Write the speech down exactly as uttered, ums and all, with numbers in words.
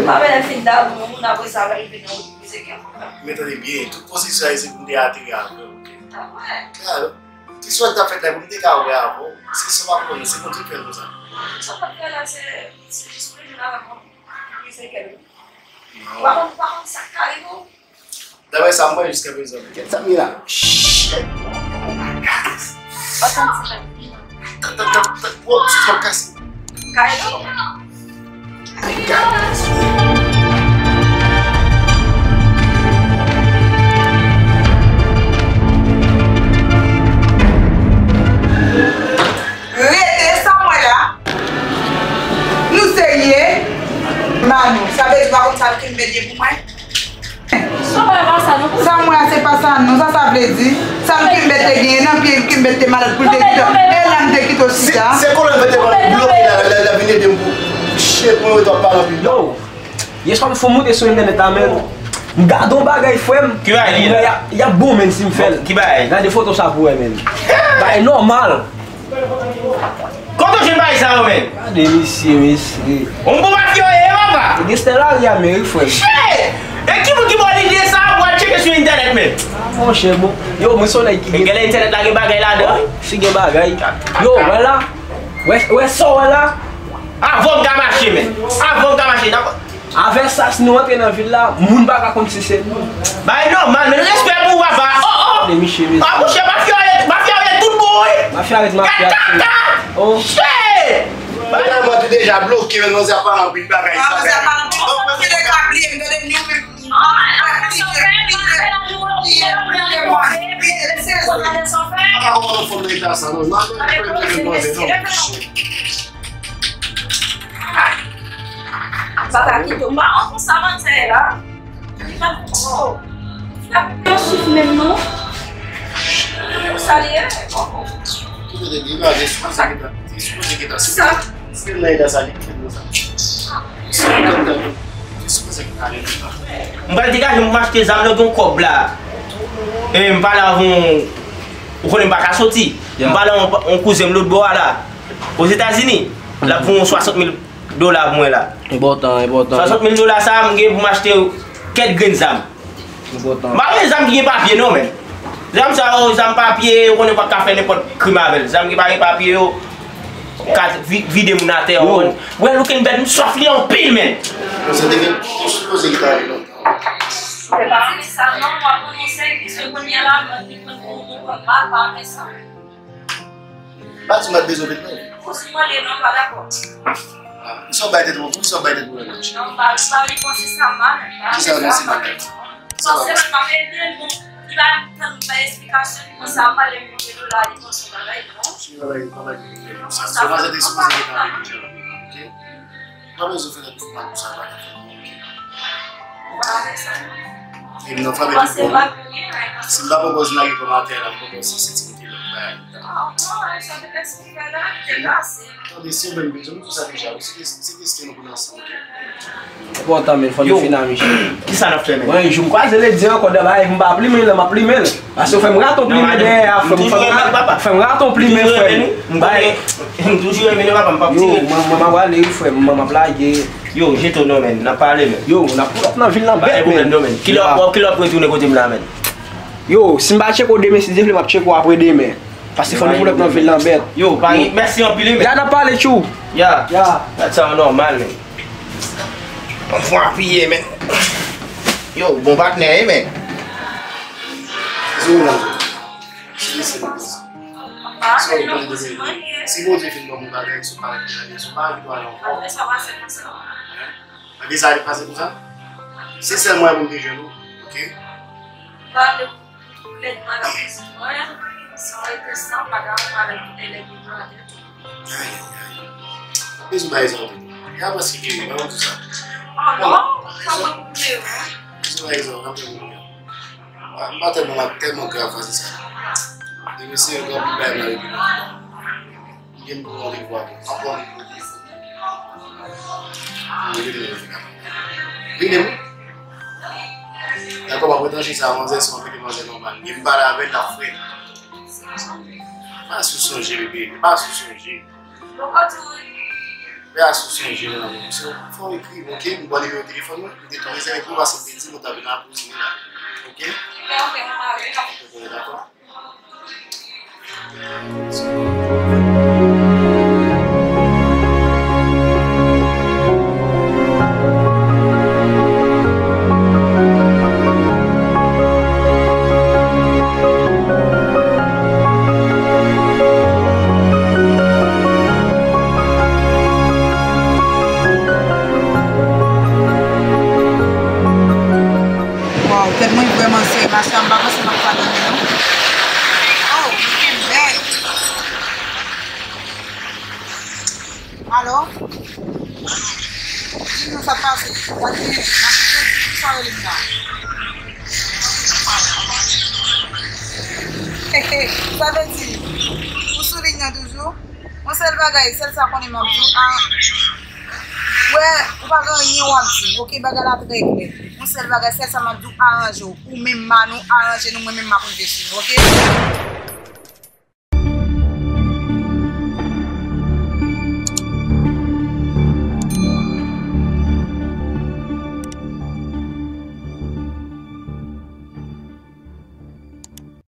Pa pèmèt fin damou yon moun, apre sa, va rive nan wout mize kè. Men tande byen, tout pwosesyon sa, se pou m te ateri avè w, oke? Ah ouais. Klaro. Ki swè k t ap fèt la, pou m te ka wè avè w, se sa w pa konprann, se Bondye k fè l konsa. Sa w pa t fè la, se, se jis pou l vin avè m, mize kè l. Non. Ou pa konn, ou pa konn sa k ka rive w. Daprè sa m wè jiska prezan. Kèt sa m ye la. Shit! Oh my God! Atann ti jan. Tan, tan, tan, tan. Wow, ti jan kase. Kaylo. My God! Rete sa m wè la. Nou serye? Manou, sa vle di w pa konn sa l kenbe ye pou mwen? Sa w wè pa sa non. Sa m wè a se pa sa non, sa sa vle di? Sa m kenbe te genyen nan pye l, kenbe te malad pou l te kite w. E la m te kite w chita. Se, se kolòn mete mwen bloke la, la, la vin ede m pou. Shit, mwen wè w ap pale anpil. Yo, yè swa m fè w monte sou entènèt la, men m gade yon bagay, frè m. Ki bagay li ye la? Y ap, y ap bon, men si m fè l. Ki bagay? Gade foto sa pou wè, men. Bagay nòmal. Kote w jwenn bagay sa yo, men? Gade misye, mesye. On bon mafya w ye, papa. Gangstè lari a, men wi, frè m. Shit! E ki moun ki ba w lide sa pou al tcheke sou entènèt, men? Ah, monchè, bon. Yo, mwen se yon nèg ki gen. Genlè entènèt la gen bagay ladan, wi. Si gen bagay. Yo, wè la. Wè, wè sa w wè la. Avan w ka mache, men. Avan w ka mache, n ap Avè sa, si nou antre nan vil la, moun pa ka konn si se nou. Bay nòmal, men respè pou ou, papa. Oh, oh. Gade misye, mesye. Ah, monchè, mafya yo, mafya yo tout bon, wi. Mafya ret mafya. Kat, kat, kat. Oh. Shit. Bay nòmal, mwen te deja bloke, men manzè ap pale anpil bagay. Ah, manzè ap pale anpil bagay. Mwen te deja bliye, m tande nou menm. Sa ta kite w. M pa konn konsa manzè la. Li pa konn. Li pa konn yon chif menm non. Sa li ye? Ki kote li va? Li sipoze gentan, li sipoze gentan. Sa. Si l nan eta sa, li kite nou sa. Li sipoze gentan. Li sipoze gentan ale nou sa. M pral degaje m pou m achte zam nan, gen yon kòb la. E m pale avè yon, ou konnen m pa ka soti. M pale avè yon, yon kouzen m lòt bò a la. Ozetazini, l ap voye yon swasant mil dola pou mwen la. Enpòtan, enpòtan. Swasant mil dola sa a, m gen pou m achte kèk grenn zam. Enpòtan. M pa renmen zam ki gen papye non, men. Zam sa yo, zam papye, ou konnen w pa ka fè nenpòt krim avè l. Zam ki pa gen papye yo, ka vi-, vide moun atè, ou konprann. Well, looking bad, m swaf li anpil, men. Yo, se te gen, yo sipoze ki ta ale lontan. Se pa sa non, w ap pran konsèy, piske kounye a la, mwen, li pran pou moun, mwen pa, pa renmen sa. Pa di m pa t bezwen vin non. Ou si mwen li non, pa dakò. Ah, poukisa w bay tèt ou, poukisa w bay tèt ou lòt? Non, m pa, m pa vin panse sa mal. Kisa w panse mal? Panse mal, m ap ede l, bon, li pa tann bay esplikasyon, li panse ap pale mil dola, li panse yon bagay, non. Si yon bagay, pa bay mil dola, sa, sa pa tèt sipoze gentan ale deja, oke? Pa bezwen fè tèt nou mal pou sa, pa tèt nou mal, oke? E m nan fanmi ki bon. Si m pa pran pòz lage kò m atè la, m pran pòz se senti m te lòt bagay. Tande, si w menm bezwen, m di w sa deja, wi, se ke-, se kesyon nou pou n ansanm, oke? Enpòtan, men, fò nou fin a Michel. Kisa n ap fè, men? Mwen, jou m kwaze ledi ankò nan bagay, m pa plimen l, m ap plimen l. Paske w fè m rate yon plimen dèyè a, frè m. Fè m ra-, fè m rate yon plimen, frè m. M toujou renmen nou, papa, m p ap tire. Yo, mwen, mwen, m ap ale, wi, frè m, mwen, m ap lage. Yo, jete w non, men, n ap pale, men. Yo, n ap pull up nan vil lan bèt, men. Pa gen pwoblèm non, men. Kilè w ap, kilè w ap retounen kote m la, men? Yo, si m pa tcheke w demen, si Dye vle, m ap tcheke w apre demen. Paske fò nou pull up nan vil lan bèt. Yo, pa gen, mèsi anpil, wi, men. Ya, n ap pale, tchou. Ya. Ya. Gad sa, nòmal, men. Yon fwa apiye, men. Yo, bon patnè, wi, men. Zo la. Si, si, si. Si Bondye fin ban m yon bagay, si w pa, si w pa vin pale ankò. Apre sa, pase konsa. Apre sa, li pase konsa? Se sèl mwayen pou m te jwenn ou, oke? Pale pou lèt madan kouzen mwen, san rete san madan, madan ki te lè ki pran tèt. Ay, ay, ay. Bezwen bay sa, wi. E a paske geri, mwen di sa. Ah, non, sa mwen pou mwen, wi. Bezwen bay sa, wi, apre mwen. Ah, m pa tèlman, m ap tèlman grav fwa sa. Depi se yon gran bagay nan repi. M gen pou randevou avè w. M ap randevou. Rele m. Rele m. Dakò, m ap retranche sa, manzè, se yon pete manzè nòmal. Gen m pale avè l, l ap frèt. Pa sou sonje, bebe. Pa sou sonje. Pè a sou sonje m nan, men se fò w ekri m, oke? M ba w nimewo telefòn mwen, m te tou rezève pou w, paske m te di m ou ta vin apre w di m la. Oke? Oke, dakò. Waw, tèt mwen vrèman sere, mache a, m pa panse m ap ka dòmi non. Oh, li te bèl. Alo? Di m non sa k pase. Gade, m ap di w sa w rele m la. Sa vle di, ou sou liy nan toujou? Yon sèl bagay, sèl sa konnen m ap di w, a, wè, ou pa gen anyen w ap di, oke? Bagay la trè klè. Yon sèl bagay, sèl sa m ap di w, aranje w. Ou menm Manou, aranje nou, mwen menm m ap rive sou nou, oke?